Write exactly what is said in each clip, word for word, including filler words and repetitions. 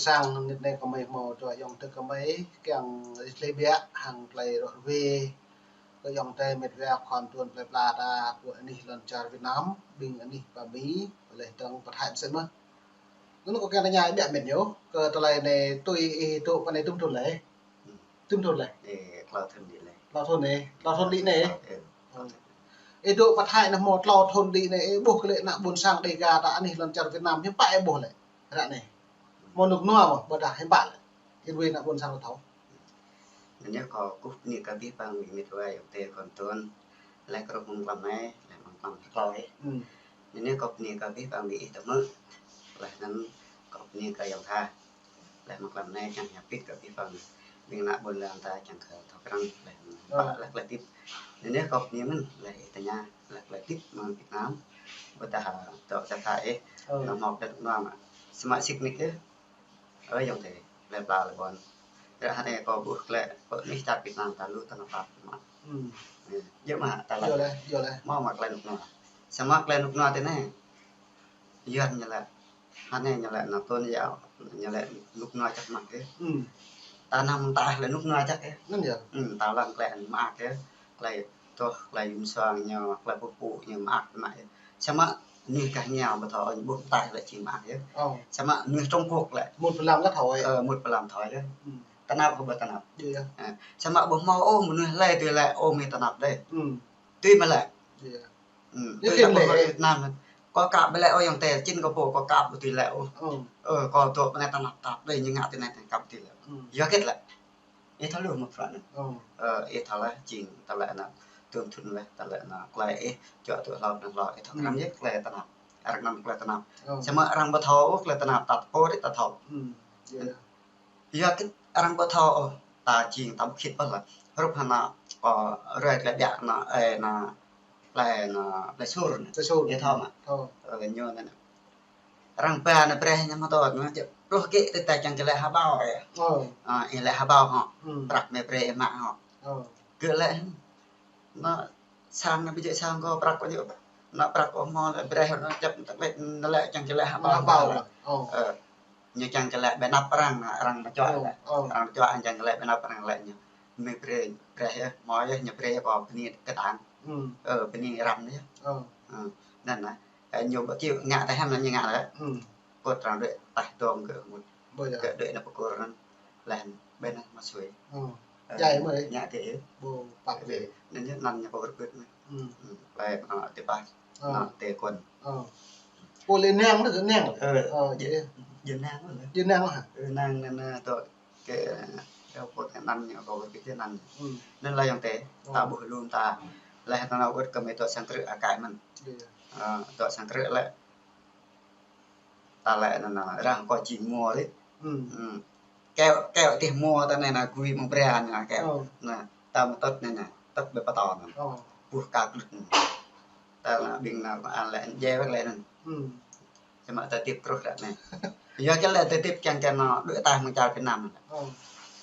Sang nit anai kơmơi hmâo tơlơi ayŏng adơi kơmơi kiăng ih lĕ biă hăng tơlơi rŏ rơwe kơ ayŏng adơi met wa khua tuan plơi pla ta pơ anih lŏn čar Việt Nam, ƀing anih pơ Mi, lĕ dơ̆ng pơ Thái mơsĕ mơ̆n. Anŭn kâo kiăng tơña biă mĕt ñu, kơ tơlơi anai tui ih dŏ pơ anai dŭm thŭn lĕ? Dŭm thŭn lĕ? Ê, klâo thŭn đĭ lĕ. Klâo thŭn anai, klâo thŭn đĭ anai. Ê, klâo thŭn. Ih dŏ pơ Thái anai hmâo klâo thŭn đĭ anai, ih ƀuh kơ lĕ ană ƀôn sang Dêga ta anih lŏn čar Việt Nam, hiư̆m pă ih ƀuh lĕ? Ră anai. Hmâo rơnŭk rơnua mơ̆, ƀôdah hiư̆m pă lĕ? Ih wĭ ană ƀôn sang ta thâo. Anŭn yơh kâo kơkuh bơni kơ abih bang ƀing met wa ayŏng adơi kon tuan. Lĕ kơ rŏ mơ̆ng tlam anai, lĕ mơ̆ng tlam klâo ih. Anŭn yơh kâo bơni kơ abih bang ƀing ih tơmơ̆. Lĕ anŭn kâo bơni kơ ayŏng tha. Lĕ mơ̆ng tlam anai kiăng hiăp pit kơ abih bang ƀing ană ƀôn lan ta kiăng kơ thâo krăn lĕ pă lĕ tơlơi tip. Anŭn yơh kâo bơni mơ̆n lĕ ih tơña lĕ tơlơi tip mơ̆ng Việt Nam. Ƀôdah dŏ čar Thái ih. Anŭn hmâo tơlơi rơnŭk rơnua mơ̆. Samơ̆ sĭt nik ih. Ơ ayŏng adơi, plơi pla lĕ ƀôn. Ră anai kâo ƀuh klĕ pơ anih čar Việt Nam ta lu tơnap tap mơ̆. Djơ̆ mơ̆ ta lăng. Djơ̆ lĕ, djơ̆ lĕ. Hmâo mơ̆ tơlơi rơnŭk rơnua. Samơ̆ tơlơi rơnŭk rơnua tui anai. Yuan ñu lĕ. Anai ñu lĕ ană tơnap yơh, ñu lĕ rơnŭk rơnua čăk mă ih. Ta anăm ta lĕ rơnŭk rơnua čăk ih. Anŭn yơh. Ta lăng klĕ mă ih. Klĕ tŏh, klĕ yum suang ñu, klĕ pơpŭ ñu mă ih mă ih. Samơ̆ anih gah rơngiao ƀu thâo ôh, ƀuh ta lĕ či mă ih. Samơ̆ anih Trung Quốc lĕ. Mŭt pơlăm lĕ thâo ôh. Ơ, mŭt pơlăm thâo ôh. Tơnap kơ ƀu tơnap. Samơ̆ ƀu hmâo ôh mơnuih lĕ tui lĕ ôh mơ̆ tơnap đơi. Tui mơ̆ lĕ. Tui lĕ ƀu Việt Nam. Kâo kăp ƀu lĕ ôh ayŏng adơi, čin kâo pô kâo kăp ƀu tui lĕ ôh. Ơ, kâo dŏ pơ anai tơnap tap đơi, ñu ngă tui anai kâo kăp tui lĕ. Yua hơget lĕ. Ih thâo lu mơ̆ prăk anŭn. Ơ, ih thâo lĕ, jing tơlơi ană tŭm thŭn lĕ, tơlơi ană klĕ ih, čuă tŭ hlâo anŭn hlâo, ih thâo krăn yơh klĕ tơnap. Arăng anăm klĕ tơnap. Samơ̆ arăng ƀu thâo ôh klĕ tơnap, ta pô rĭ ta thâo. Yua kơ arăng ƀu thâo ôh, ta jing ta ƀu khĭt ôh lĕ. Hrup hăng ană, kâo ruai klĕ biă ană, ê, ană, plơi ană, plơi Sur anai. Plơi Sur. Ih thâo mơ̆? Thâo. Ơ, ñu anŭn. Arăng ba ană brơi ñu mơ̆ tơl anŭn, čĕ pluh kĕ tơdah kiăng kơ lĕ ha bao yơh. Ơ. Ơ, ih lĕ ha bao hŏ. Prăk mơ̆ brơi ih mă hŏ. Kơ lĕ, ană sang anai ƀu djơ̆ sang kâo prăk kâo djơ̆. Ană prăk kâo hmâo lĕ brơi hŏ, ană čăp tơk lĕ, ană lĕ kiăng kơ lĕ ha bao. Ha bao. Ơ. Ñu kiăng kơ lĕ ƀơi anăp arăng, arăng mơčuă lĕ. Arăng mơčuă kiăng kơ lĕ ƀơi anăp arăng lĕ ñu. Mơ̆ brơi, brơi yơh, hmâo yơh, ñu brơi kâo bơni kơtang. Ơ, bơni răm yơh. Ơ, anŭn anai. Ơ, ñu ƀu kiăng ngă tơl hăm anŭn ñu ngă lĕ. Kơ arăng đuaĭ taih dong kơ mŭt. Kơ đuaĭ ană pơkôr anŭn. Lĕ ƀơi anŭn mă sui. Ơ, djai mơ̆. Ngă tơl. Ƀu pă tơl. Anŭn yơh anăn ñu kâo rơkŭt anai. Lĕ kơ ană tơpă. Ană tơkŭn. Pô lĕ nang anŭn, nang. Ơ, djơ̆ nang anŭn. Djơ̆ nang hă? Ơ, nang anŭn, anŭn tŏ kơ, ơ, pô anăn ñu kâo rơkŭt anăn. Anŭn lĕ ayŏng adơi, ta ƀuh lŏm ta. Lĕ ta nao wơ̆t kơ mơi dŏ sang krư̆ akă mơ̆n. Ơ, dŏ sang krư̆ lĕ. Ta lĕ anŭn, anŭn, arăng kâo jing hmua rĭ. Keo, keo tih hmua ta anai anŭn gui mơ̆ng brơi anŭn keo. Anŭn, ta mơ̆ tŏt anŭn, anŭn, tŏt ƀơi pơtô anŭn. Ƀuh kak lŭt anŭn. Ta anŭn ƀing anŭn, anŭn lĕ djai wơ̆t lĕ anŭn. Samơ̆ ta tip truh ră anai. Yua kơ lĕ ta tip kiăng kơ anŭn đuaĭ taih mơ̆ng čar Việt Nam anŭn.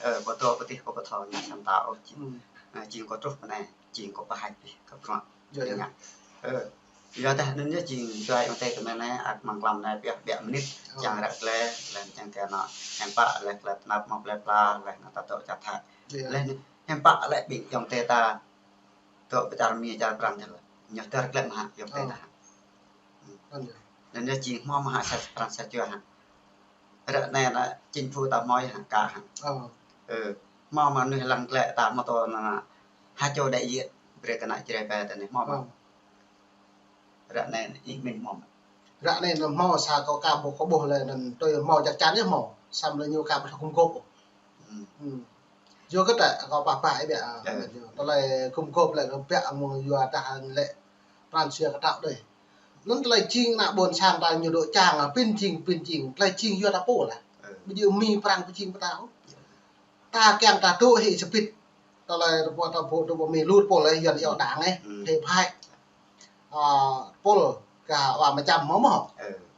Ơ, kâo dŏ pơ tih kâo ƀu thâo ñu sam ta ôh jing. Anŭn, jing kâo truh pơ anai. Jing kâo pơhaih bih kơ bruă. Yua, yua. Ơ. Yua dah anŭn yơh jing dua ayŏng adơi tơmĕn anai, ăt mơ̆ng tlam anai pioh biă mơnit, čang ră klĕ, lĕ čang kơ anŭn, hiư̆m pă lĕ klĕ tơnap mơ̆ng plơi pla, lĕ anŭn ta dŏ čar Thái. Lĕ anŭn, hiư̆m pă lĕ ƀing ayŏng adơi ta dŏ pơ čar Mi čar Prăng čar lĕ. Ñu dơr klĕ mơ̆ hă ayŏng adơi ta hă. Anŭn yơh jing hmâo mơ̆ hă sa Prăng sa jua hă. Ră anai anŭn chính phủ ta hmâo yơh hă, kah hă. Ơ. Ơ, hmâo mơ̆ mơnuih lăng klĕ ta hmâo tơl anŭn ha čô đại diện brơi kơ ană Jrai pơ ta anai hmâo mơ̆. Ră anai ih min hmâo mơ̆. Ră anai anŭn hmâo sa kâo kah ƀuh kâo ƀuh lĕ anŭn tui hmâo jak čan yơh hmâo. Samơ̆ lĕ ñu kah ƀu thâo gum gôp. Yua kơ ta kâo pah pah ih biă. Tơlơi gum gôp lĕ kâo biă mơ̆ng yua dah lĕ Prăng sia kơ ta đơi. Anŭn tơlơi jing ană ƀôn sang ta ñu dŏ čang, pin jing, pin jing, tơlơi jing yua ta pô lĕ. Ƀu djơ̆ Mi Prăng pin jing pơ ta ôh. Ta kiăng ta dŏ hĭ sơbit. Tơlơi ta pô, ta pô, ta pô Mi lŭt pô lĕ Yuan iâu đảng ih, hĭ phai. Ơ, tơpul kơ wa mơčăm hmâo mơ̆ hŏ.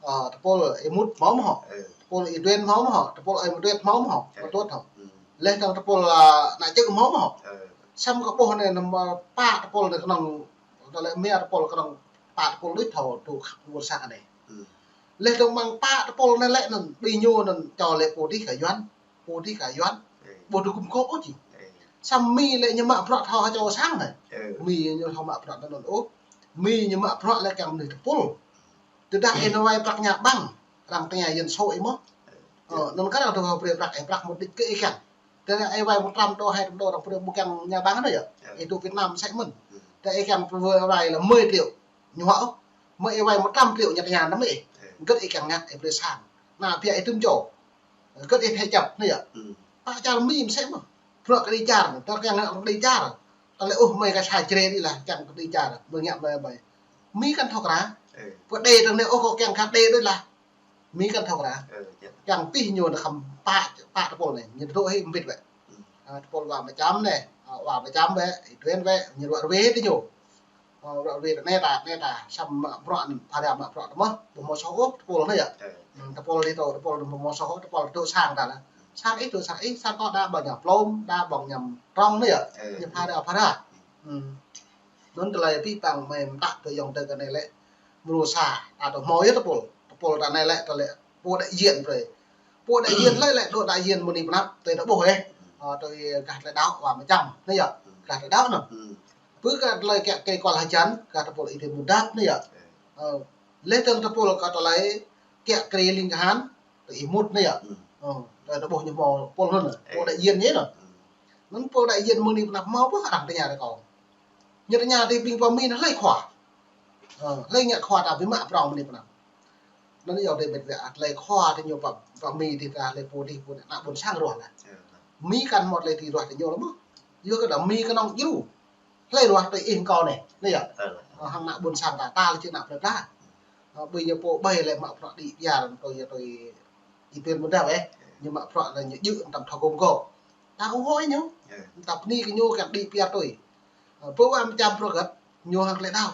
Ơ, tơpul ih mŭt hmâo mơ̆ hŏ. Tơpul ih duen hmâo mơ̆ hŏ. Tơpul ih mơduen hmâo mơ̆ hŏ. Mơtut hŏ. Lĕ dơ̆ng tơpul, ơ, ană čư̆ hmâo mơ̆ hŏ. Samơ̆ kâo ƀuh anai anăm, ơ, pă tơpul anai kơnơ̆ng, tơlơi mia tơpul kơnơ̆ng pă tơpul đôč thâo tŭ khăp wơr sak anai. Leh dong mơ̆ng pă tơpul anai lĕ anŭn, ƀing ñu anŭn čô lĕ pô dih kơ Yuan, pô dih kơ Yuan. Ƀu dŏ gum gôp ôh či. Samơ̆ Mi lĕ ñu mă bruă thâo hơčô sang anai. Mi ñu thâo mă bruă anŭn ôh. Mi ñu mă bruă lĕ kiăng mơnuih tơpul. Tơdah ih nao wai prăk ña ƀăng, arăng tơña Yuan sô ih mơ̆. Ơ, anŭn kar arăng thâo brơi prăk ih, prăk mơ̆ đĭč kơ ih kiăng. Tơdah ih wai một trăm đô, hai trăm đô arăng brơi ƀu kiăng ña ƀăng anŭn yơh. Ih dŏ Việt Nam sĕ mơ̆n. Tơdah ih kiăng brơi wai lĕ mười triệu, ñu hŏ. Mơ̆ ih wai một trăm triệu ñu tơña năm ih. Hơget ih kiăng ngă ih brơi sang. Anai biă ih tŭm čô. Hơget ih thâo čăp anŭn yơh. Pă čar Mi mơsĕ mơ̆. Bruă kơđi čar, ta kiăng ngă kơđi čar. Ta lĕ ôh mơi kơ sa črê đĭ lah, kiăng kơđi čar, mơi ngă mơi mơi. Mi kăn thâo krăn. Pơ đe tơ̆ng anai ôh kâo kiăng kơ đe đôč lah. Mi kăn thâo krăn. Kiăng pih ñu anŭn khăm pă, pă tơpul anai. Ñu dŏ hĭ mbĭt wĕ. Ơ, tơpul wa mơčăm anai. Ơ, wa mơčăm wĕ, ih tuen wĕ, ñu ruă rơwe tơ ñu. Ơ, ruă rơwe tơ anai ta, anai ta, samơ̆ mă bruă anŭn, phara mă bruă tơ mơ̆, ƀu hmâo soh ôh, tơpul anai yơh. Tơpul dih tơ, tơpul ƀu hmâo soh ôh, tơpul dŏ sang ta lah. Sang ih dŏ sang ih, sang kâo đa ƀơ̆ng ñam plôm, đa ƀơ̆ng ñam trong anai yơh. Ñu phara, phara. Anŭn tơlơi pih păng mơi mơtă tơ ayŏng adơi kơ anai lĕ. Mrô sa, ta dŏ hmâo yơh tơpul. Tơpul ta anai lĕ, ta lĕ pô đại diện brơi. Pô đại diện lĕ, lĕ dŏ đại diện mơnuih pơnăp, tơ ta ƀuh ih. Ơ, tơ ih gah tơlơi đaŏ wa mơčăm, anai yơh. Gah tơlơi đaŏ anŭn. Pơ gah tơlơi kiăng kơ kual hơjăn, gah tơpul ih tơ mơdăp anai yơh. Ơ, leh dong tơpul kơ tơlơi kiăng kơ ling kahan, tơ ih mŭt anai yơh. Ơ, tơ ta ƀuh ñu hmâo pô anŭn, pô đại diện ñu anŭn. Anŭn pô đại diện mơnuih pơnăp hmâo ƀuh arăng tơña tơ kâo. Ñu tơña tơ ƀing pơ Mi anŭn hlơi khua. Ơ, hlơi ngă khua ta ƀu mă prŏng mơnuih pơnăp. Anŭn yơh dêh ƀĕt wĕ hlơi khua tơ ñu pơ, pơ Mi dih ta hlơi pô dih pô anai ană ƀôn sang ruah lah. Mi kăn hmâo hlơi dưi ruah tơ ñu lĕ mơ̆. Yua kơ đa Mi kơnơ̆ng djru. Hlơi ruah tơ ih kâo anai. Anai yơh. Ơ, hăng ană ƀôn sang ta, ta lĕ či ană plơi pla. Ơ, ƀing ñu pô ƀai lĕ mă bruă đĭ piar tui, tui ih tuen mơdăp ih. Ñu mă bruă lĕ ñu djơ̆ tăm thâo gum gôp. Ta ủng hộ ñu. Ta bơni kơ ñu kiăng đĭ piar tui. Ơ, pơ wa mơčăm bruă hơget, ñu hăng tơlơi đaŏ.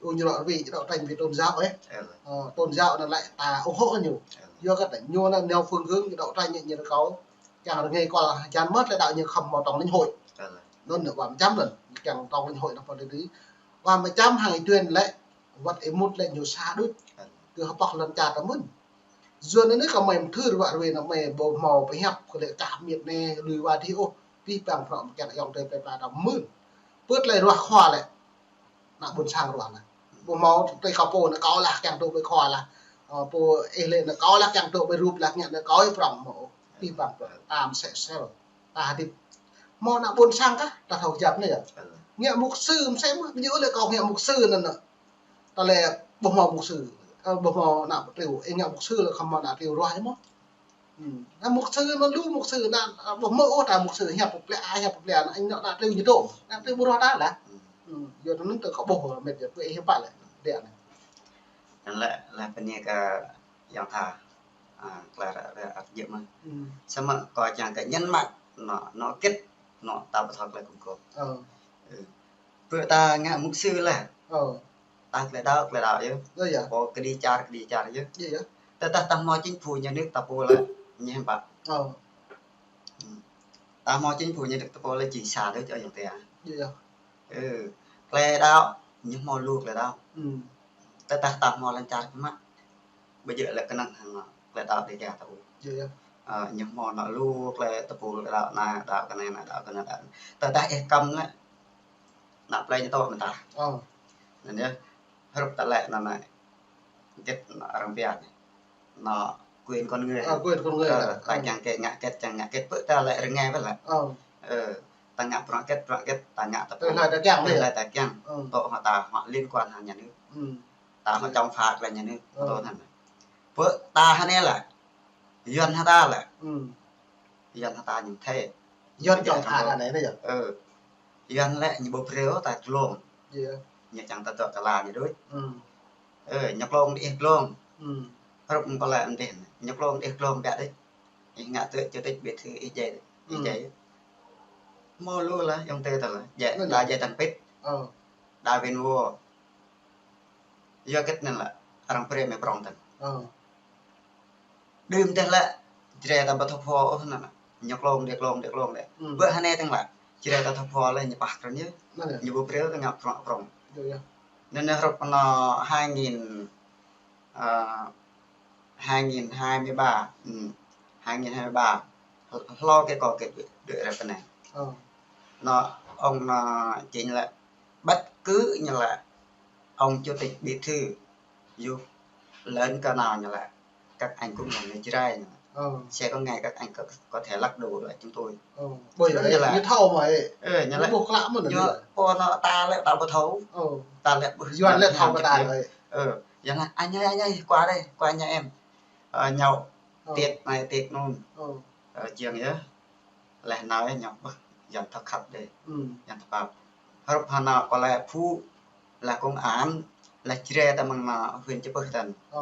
Ơ, ñu đaŏ vì, ñu đấu tranh vì tôn giáo ih. Ơ, tôn giáo anŭn lĕ ta ủng hộ ñu. Yua kơ ñu anŭn neo phương hướng ñu đấu tranh ñu rơkâo. Kiăng rơngai kual hơjăn mơ̆ tơlơi đaŏ ñu khăm hmâo trong lĩnh hội. Anŭn wa mơčăm anŭn, kiăng trong lĩnh hội anŭn pơ đĭ đĭ. Wa mơčăm hăng ih tuen lĕ, wăt ih mŭt lĕ ñu sa đôč. Kơ hơpŏk lŏn čar ta mơ̆n. Yua anŭn kơ mơi mơthưr ruă rơwe anŭn mơi ƀu hmâo pơhiăp kơ lĕ kah miêt anai lui wa dih ôh. Pih păng prŏng kiăng ayŏng adơi plơi pla ta mơ̆n. Pơ tơlơi ruah khua lĕ. Ană ƀôn sang ruah lah. Ƀu hmâo tui kâo pô anŭn kâo lah kiăng dŏ ƀơi khua lah. Ơ, pô ih lĕ anŭn kâo lah kiăng dŏ ƀơi rup lah ngă anŭn kâo ih prŏng hmâo. Pih păng prŏng. Tam sĕ sel. Ta hơdip. Hmâo ană ƀôn sang kah, ta thâo kơjăp anai yơh. Ngă mục sư mơsĕ mơ̆, ƀu djơ̆ lĕ kâo ngă mục sư anŭn anŭn. Ta lĕ ƀu hmâo mục sư, ơ, ƀu hmâo ană triu, ih ngă mục sư lĕ khăm hmâo ană triu ruah yơh mơ̆. Ană mục sư anŭn lu mục sư anŭn, ơ, ƀu hmâo ôh ta mục sư hiăp pơplĕ, hiăp pơplĕ anŭn, ană triu ñu dŏ, ană triu ƀu ruah ta lah. Yua anŭn tơ kâo ƀuh mĕt yơh, pơ ih hiăp pă lĕ, dêh anai. Anŭn lĕ, lĕ bơni kơ ayŏng tha. Ơ, klar ră, ră, ră jĕ mơ̆n. Samơ̆ kâo čang kơ ñăn mă, anŏ, anŏ hơget, anŏ ta ƀu thâo tơlơi gum gôp. Ơ. Ơ. Pơ ta ngă mục sư lah. Ơ. Ta tơlơi đaŏ, tơlơi đaŏ yơh. Yơh, yơh. Pô kơđi čar, kơđi čar yơh. Yơh, yơh. Tơdah ta hmâo chính phủ nhà nước ta pô lĕ, ñu hiam pă. Ơ. Ta hmâo chính phủ nhà nước ta pô lĕ či sa đôč ayŏng adơi. Yơh, yơh. Ơ, tơlơi đaŏ, ñu hmâo lu tơlơi đaŏ. Tơdah ta hmâo lŏn čar kơ mă. Ƀu djơ̆ lĕ kơnơ̆ng hăng tơlơi đaŏ Dêga ta ôh. Yơh, yơh. Ơ, ñu hmâo anŏ lu tơlơi tơpul đaŏ anai, đaŏ kơ anai, anai đaŏ kơ anai, đaŏ. Tơdah ih kăm lĕ, ană plei ñu tŏ mơta. Ơ. Anŭn yơh, hrup ta lĕ anŭn anai. Hơget anŭn arăng pia anai. Anŏ quyền con người. Ơ, quyền con người. Ơ, ta kiăng kơ ngă hơget, kiăng ngă hơget, pơ ta lĕ rơngai wơ̆t lĕ. Ơ. Ơ, ta ngă bruă hơget, bruă hơget, ta ngă ta pô. Tơlơi ta kiăng. Tơlơi ta kiăng. Ơ. Tŏ hŏ ta hŏ liên quan hăng nhà nước. Ta hŏ chống phá kơ nhà nước. Ơ. Tŏ anŭn. Pơ ta hơnai lĕ. Yuan hă ta lĕ. Yuan hă ta ñu thê. Yuan chống phá ta anai yơh. Ơ. Yuan lĕ ñu ƀu brơi ôh ta glông. Yơh. Ñu čang ta tŏ kơ la ñu đôč. Ơ, ñu glông đĭ ih glông. Hrup mơ̆ng kâo lĕ mơdih. Ñu glông đĭ ih glông biă đôč. Ih ngă tui chủ tịch bí thư ih djai. Ih djai. Hmâo lu lah, ayŏng adơi ta lah. Djai, anŭn đa yơh. Djai tăng pit. Ơ. Đa win wo. Yua hơget anŭn lĕ, arăng brơi mơi prŏng tơ̆ng. Ơ. Đưm tơl lĕ, Jrai ta ƀu thâo pho ôh anŭn. Ñu glông đĭ, glông đĭ, glông đĭ. Ƀơi hơnai tơ̆ng lĕ, Jrai ta thâo pho lĕ ñu pah krăn yơh. Anŭn yơh. Ñu ƀu brơi kơ ngă prŏng, prŏng. Yơh, yơh. Anŭn anai hrup anŏ hai nghìn, ơ, hai nghìn hai mươi ba, ừ, hai nghìn hai mươi ba, hlâo kơ kâo kơ đuaĭ, đuaĭ rai pơ anai. Ơ. Anŭn, ông anŭn chính là bất cứ như là ông chủ tịch bí thư, dù lớn cỡ nào như là các anh cũng là người Jrai. Ơ. Sẽ có ngày các anh có, có thể lật đổ lại chúng tôi. Ơ. Ƀơi anŭn là ñu thâo mơ̆n. Ơ, ñu lĕ ƀu klă mơ̆n ñu lĕ. Pô anŭn ta lĕ ta ƀu thâo. Ơ. Ta lĕ ƀu Yuan lĕ thâo kơ ta lĕ. Ơ, ñu lĕ: "Anh ơi, anh ơi, qua đây, qua nhà em. Ờ, nhậu, tiệc này, tiệc nôn." Ơ. Ơ, jing yơh. Laih anŭn yơh ñu, ƀuh, Yuan thâo khăp đơi. Yuan thâo pap. Hrup hơnŭn kâo laĭ phu, laih công an, laih Jrai ta mơ̆ng anŭn huyện Čư̆ Pưh tăn. Ơ.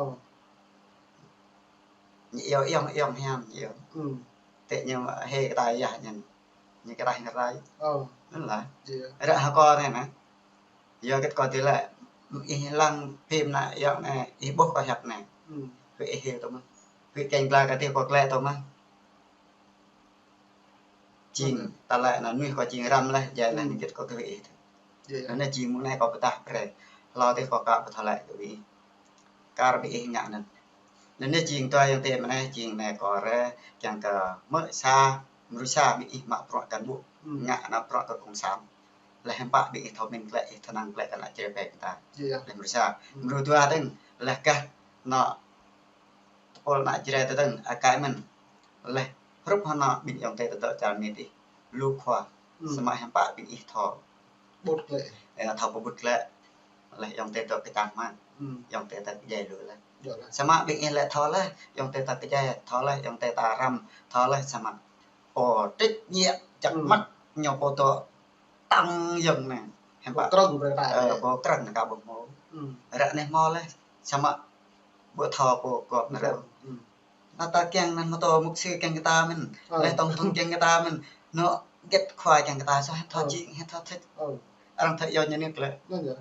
Ñu iâu, iâu, iâu hiam, ñu iâu. Tĕ ñu hê kơ ta yơh ñu, ñu kơ ta hăng rai. Ơ. Anŭn lah. Ră hơkâo anai nă. Yua kơ kâo tui laĭ, ih lăng phim anai, yua anai, ih ƀuh kâo hiăp anai. Kơ ih hil tơ mơ̆n. Kơ keng gla kơ tih kâo klĕ tơ mơ̆n. Jing, ta laĭ anŭn mơnuih kâo jing răm laih, jai laih, ñu gĭt kâo kơ ih. Anŭn jing mơ̆ng anai kâo pơdah brơi. Hlâo tih kâo ka pơthâo laĭ kơ ih. Kar ƀing ih ngă anŭn. Anŭn jing tui ayŏng adơi mơ̆n anai, jing anai kâo rai, kiăng kơ mơ̆ sa, mrô sa ƀing ih mă bruă cán bộ, ngă anŭn bruă kơ cộng sản. Laih hiư̆m pă ƀing ih thâo mĭn klĕ, ih thâo năng klĕ kơ ană Jrai pĕ kơ ta. Laih mrô sa. Mrô dua dơ̆ng, laih kah anŭn tơpul ană Jrai tơdang, aka mơ̆n. Laih hrup hơnŭn ƀing ayŏng adơi tơdang čar mĭn ih. Lu khua. Samơ̆ hiư̆m pă ƀing ih thâo. Ƀut klĕ. Ơ, thâo pơƀut klĕ. Laih ayŏng adơi tơdang kơčah mă. Ayŏng adơi tơdang kơjai lu laih. Samơ̆ ƀing ih lĕ thâo laih, ayŏng adơi tơdang kơjai thâo laih, ayŏng adơi tơdang răm thâo laih samơ̆. Pô trách nhiệm čăk măt ñu pô tŏ tăng yơ̆ng anai. Hiư̆m pă. Pô krơ̆ng brơi ta. Ơ, pô krơ̆ng anai ka ƀu hmâo. Ră anai hmâo laih. Samơ̆ ƀu thâo pô gŏp anai ră. Anŭn ta kiăng anŭn mơ̆ tŏ mục sư kiăng kơ ta mơ̆n. Ơ. Laih tổng thống kiăng kơ ta mơ̆n. Anŭn gĕt khua kiăng kơ ta soh, hĭ thâo jing, hĭ thâo thĭt. Ơ. Arăng thâo iâu ñu anai klĕ. Anŭn yơh.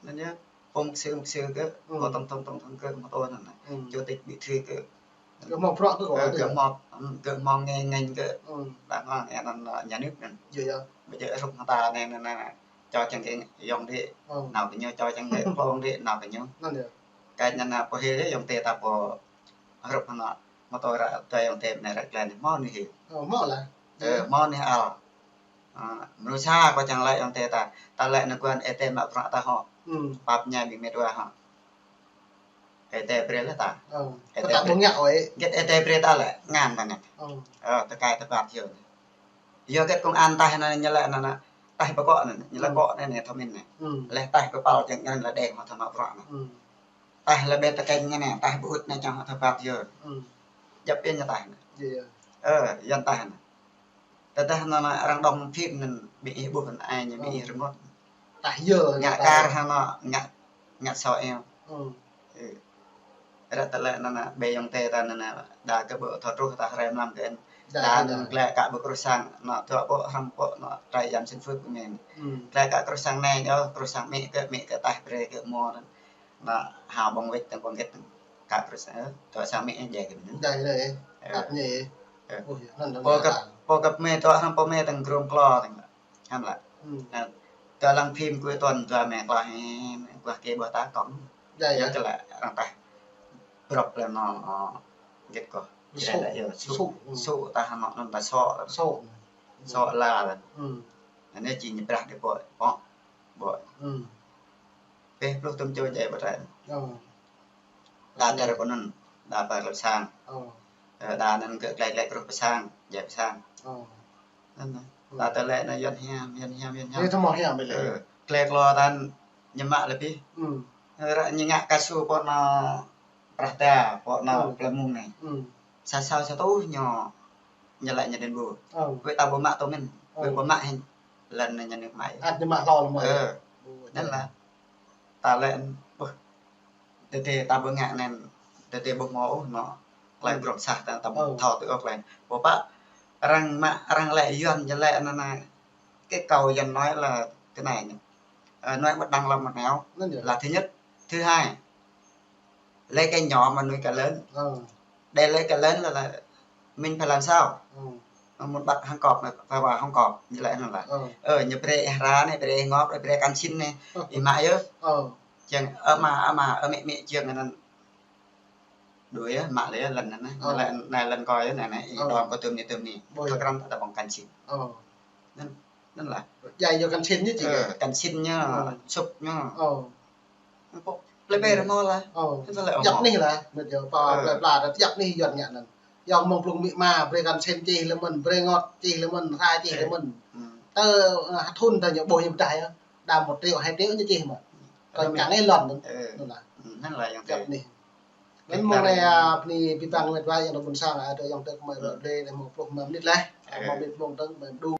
Anŭn yơh. Pô mục sư, mục sư kơ, pô tổng thống, tổng thống kơ, mơ̆ tŏ anŭn. Chủ tịch bí thư kơ. Kơ hmâo bruă kơ kâo. Ơ, kơ hmâo, kơ hmâo ngành, ngành kơ. Đảng hoa, anŭn, nhà nước anŭn. Yơh, yơh. Ƀơi hrup hăng ta anai, anŭn, anŭn, čô čang kơ ayŏng adơi. Nao kơ ñu, čô čang kơ pô adơi, nao kơ ñu. Anŭn yơh. Kơ anŭn, anŭn, pô hil yơh, ayŏng adơi ta pô hrup hăng anŭn. Mơ̆ tŏ ră, tơdang ayŏng adơi anai ră glaĭ anai, hmâo anai hil. Ơ, hmâo lah. Ơ, hmâo anai ăl. Ơ, mrô sa kâo čang laĭ ayŏng adơi ta. Ta laĭ anŭn guan ih tĕ mă bruă ta hŏ. Pap ñai ƀing met wa hŏ. Ih tĕ brơi laih ta. Ih tĕ brơi. Gĕt ih tĕ brơi ta lĕ, ngăn ta anai. Ơ, tơkai tơbat yơh. Yua gĕt công an taih anŭn ñu laĭ anŭn, taih pơkŏ anŭn, ñu laĭ kŏ anai, anai thâo mĭn anai. Laih taih pơpal čang anŭn lĕ đeng hŏ thâo mă bruă anŭn. Taih lĕ ƀĕ tơkeng anai, taih pơŭt anai čang hŏ thâo bat yơh. Djŏp pia ñu taih anai. Ơ, Yuan taih anai. Tơdah anŭn arăng đóng phim anŭn ƀing ih ƀuh anŭn ai ñu ƀing ih rơngot. Taih yơh. Ngă kar hăng anŭn ngă, ngă sô eo. Ơ. Ră tơlơi anŭn ƀing ayŏng adơi ta anŭn đa kơ ƀu thâo truh ta rai mlam kơ anŭn. Đa anŭn klĕ kơ ƀu kruh sang anŭn tuă ƀu hrăm ƀu anŭn trai Yuan sin phước kơ mĭn. Klĕ kơ kruh sang anai yơh, kruh sang mĭ kơ, mĭ kơ taih brơi kơ mơ̆ anŭn. Anŭn hao ƀơ̆ng wĕč tơ̆ng ƀơ̆ng gĕt tơ̆ng kă kruh sang, ơ, tuă sang mĭ djai kơ mĭn. Djai lĕ. Ơ. Ăt ñe. Ơ. Ơ, yơh, anŭn, anŭn pô kơ, pô kơ mĭ tuă hrăm pô mĭ tơ̆ng grum klô tơ̆ng. Hăm lah. Anŭn, tơlăng phim kơ tuăn dua mĕ klah hĭ, klah kơ ƀuh ta kŏng. Yơh, yơh. Kơ lĕ arăng taih. Brŏk lĕ anŭn, ơ, gĕt kơ. Sŭ. Yơh, sŭ. Sŭ. Sŭ ta hăm anŭn ta sŏ. Sŏ. Sŏ la. Anai jing ñu brah dih ƀô̆, ƀô̆, ƀô̆. Pĕ pluh tơm čô djai ƀơ̆t rai. Đa tơr kơ anŭn, đa pơr lăp sang. Ơ, đa anŭn kơ klĕ klĕ kruh pơ sang, djai pơ sang. Anŭn, anŭn. Đa tơlơi anŭn Yuan hiam, Yuan hiam, Yuan hiam. Ơ, klĕ klô ta anŭn ñu mă lĕ pih. Ơ, ră ñu ngă kasu pô anŭn prah ta, pô anŭn klĕ mơ̆ng anai. Sa sao sa tuh ñu, ñu laĭ ñu đen ƀu. Wĕ ta ƀu mă tơ mĭn, wĕ ƀu mă hĭ. Lŏn anai ñu nao mă. Ăt ñu mă hlâo lăm mơ̆. Ơ, anŭn lah. Ta lĕ, ƀuh, tơdơi ta ƀu ngă anŭn, tơdơi ƀu hmâo ôh anŭn. Klĕ bruă sah ta, ta ƀu thâo tui ôh klĕ. Ƀu pă, arăng mă, arăng laĭ Yuan, ñu laĭ anŭn anai. Cái câu Yuan nói là thế này nhỉ. Ờ, nói một đằng làm một nẻo là thứ nhất. Thứ hai, lấy cái nhỏ mà nuôi cái lớn. Để lấy cái lớn là, là mình phải làm sao? Muốn bắt hang cọp là phải vào hang cọp, ñu laĭ anŭn lah. Ơ, ñu brơi ih hra anai, brơi ih ngŏk, brơi ih kăn sĭn anai, ih mă yơh. Čang, ơ ama, ama, ơ mĕ, mĕ, čang anŭn. Đuaĭ yơh, mă lĕ lŏn anai, anai lŏn kâo yơh, anai, anai, ih đom kơ tơm anai, tơm anai. Thâo krăn ta ƀơ̆ng kăn sin. Anŭn, anŭn lah. Djai yua kăn sin ñu či. Ơ, kăn sin ñu, sŭp ñu. Plei ƀe rơmô lah. Anŭn ta lĕ djăp anai lah, mĕt yơh, pơ plei pla ta djăp anai Yuan ngă anŭn. Yua mơ̆ng blung amĭ ama, brơi kăn sin čih lĕ mơ̆n, brơi ngot čih lĕ mơ̆n, rai čih lĕ mơ̆n. Tơ, ơ, hơthŭn ta ñu ƀuh ñu pơdah yơh. Đa một triệu, hai triệu ñu čih mơ̆n. Kơ kang ih lŏn anŭn. Anŭn lah. Djăp anai. Anŭn mơ̆ng anai, ơ, bơni abih bang mĕt wa ayŏng adơi ƀôn sang, adơi ayŏng adơi kơmơi ră lĕ, lĕ mơ̆ng pluh mơnit lah. Mơnit mơ̆ng tơ̆ng, mơ̆ng đu.